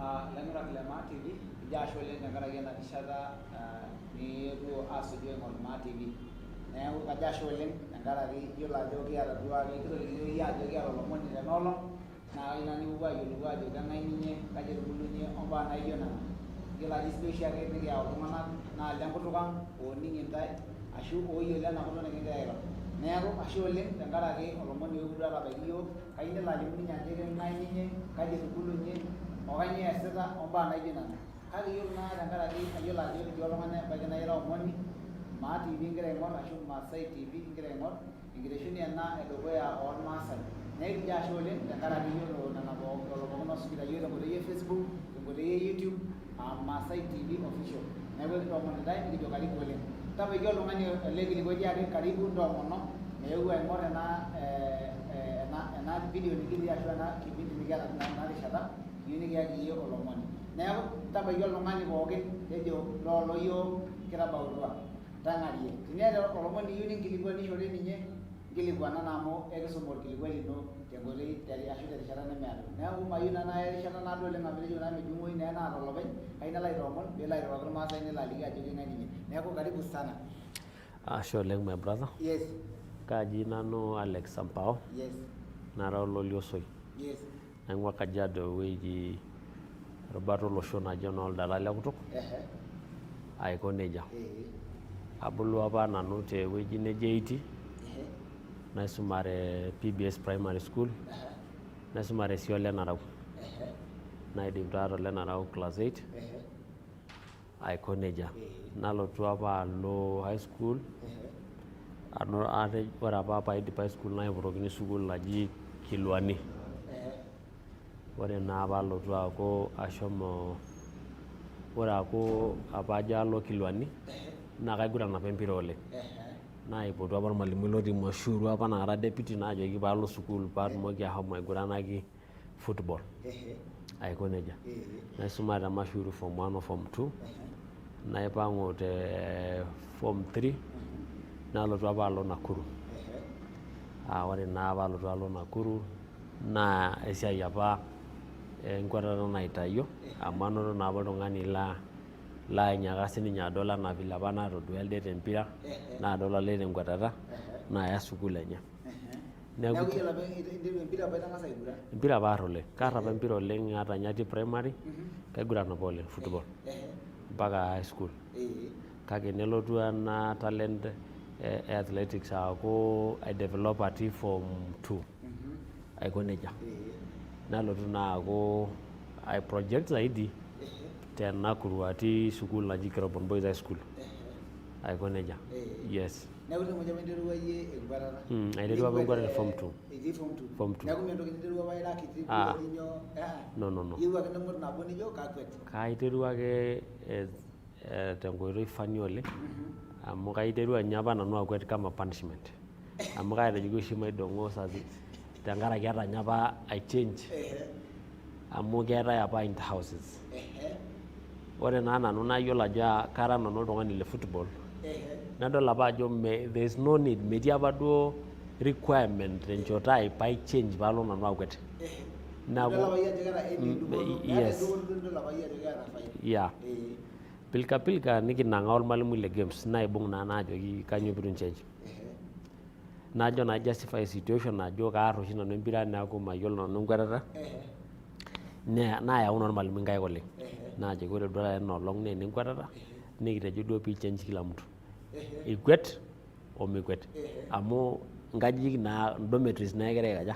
Ilaing'urak le Maa TV, kijo ashe oleng tenkaraki ena rishata nietuo asuju aing'or Maa TV. Neeku kajo ashe oleng tenkaraki iyiolo ajo kiata duake kitolikio iyie ajo kiata olomoni tena olong naa kayieu nanu nipuopuo ayiolou ajo keng'ae ninye, kaji etubulunye ombaa naijo nena. Iyiolo ajo isidai oshiake nikiyau iltung'anak naa lenkutuk ang ooning intae ashu ooyiolo ena kutuk nikigira airo. Neeku ashe oleng tenkaraki olomoni oewuo duo atabaiki iyiook. Kayieu nelo alimu ninye ajo keng'ae ninye, kaji etubulunye, o kainyoo eesita o mbaa naijo nena. Kake iyiolo naa tenkaraki ayiolo ajo itii oltung'ani ebaiki naa ira omoni, Maa TV igira aing'or ashu Maasai TV igira aing'or, enkitesheni ena e dukuya oolmaasai. Neeku ekijo ashe oleng tenkaraki iyiolo nena pooki lelo pookin oosujita iyiook tenkoitoi e Facebook, tenkoitoi e YouTube aa Maasai TV official. Neeku ekintoomon intae nikijo karibu oleng. Tabaiki oltung'ani ele kilikuai tiaki karibu ntoomono meeu aing'or ena ena ena video nikitii ashu ena kipindi nikiata tena rishata kiyieu nikiyaki iyie olomoni. Neeku tabaiki oltung'ani pookin tejo loolo yiok kitabautua tang'arie. Teniata olomoni liyieu ninkilikuanishore ninye nkilikuana naa amu ekisum olkilikuai lino tenkoitoi ashu terishata nemeado. Neeku mayieu naa naya erishata naado oleng amu etejo naa mejung'oyu naa enaata olopeny, kayieu nalo aitoomon peelo airoroki ilmaasai nelo aliki ajo keng'ae ninye. Neeku karibu sana. Ashe oleng my brother. Yes. Kaaji nanu Alex Sampao. Yes. Nara ololiosoi. Yes. Naing'ua Kajiado ewueji erubata olosho naji enooldalah le kutuk. Ehe. Aiko nejia. Ee. Abulu apa nanu tewueji neji Eiti. Ehe. Naisumare PBS Primary School. Ehe. Naisumare sii Ole Narau. Ehe. Naidip taa tole Narau class 8. Ehe. Aiko nejia. Nalotu apa alo high school. Ore apa paidip high school naipotokini sukuul naji Kilwani. Ore naa paalotu aaku ashomo ore aaku apa ajo alo Kilwani naa kaiguran apa empira oleng. Naipotu apa ormalimui lotii Mashuuru apa inakata deputy naajoki paalo sukuul paatumoki ashomo aiguranaki football aiko nejia. Naisuma te Mashuuru form 1 o form 2 naipang'u te form 3 nalotu apa alo Nakuru. Aa ore naa paalotu alo Nakuru naa esiai apa enkuatata naitayio amu anoto naa apa oltung'ani laa lainyaaka sininye adol anaa vile apa natodua elde tempira naadol ale tenkuatata naya sukuul enye. Neeku iyiolo apa empira apa itang'asa aiguran? Empira apa aar oleng. Kaar apa empira oleng ata ninye atii primary kaiguran apa oleng football mpaka high school. Kake nelotu ena talent e athletics aaku aidevelop atii form 2 aiko nejia. Nalotu naa aaku ai project zaidi te Nakuru atii sukuul naji Kirobon Boys High School aiko nejia. Yes. Neeku tine wueji apa interua iyie enkwetata. Aiterua apa enkwetata form 2. Itii form 2. Form 2. Neeku mee entoki ninterua apa ira kiti Ah. duo nijo eh. No, no, no. Iyieu ake ning'or nabo nijo kakwet. Kaiterua ake tenkoitoi funny oleng amu kaiterua ninye apa nanu akwet kama punishment amu kaatejoki oshi maidong'o osasi tenkaraki etanya apa ai change amu keetae apa inter houses. Ore naa nanu nayiolo ajo kara nanu oltung'ani le football nadol apa ajo there is no need metii apa duo requirement tenchoto ai pai change paalo nanu akwet. Neeku yes. Yeah. Pilka pilka nikinang'aa ormalimui le games naibung naa naajoki kanyoo piitu inchange. Najo naa justify situation ajo kaarr oshi nanu empira neeku mayiolo nanu enkwetata. Naayau naa ormalimui nkaik oleng. Naajoki ore duo taata ena olong naa enenkwetata nikitejo duo pee ichange kila mtu. Ikwet o mikwet amu nkajijik naa dormitories naa egira aikaja?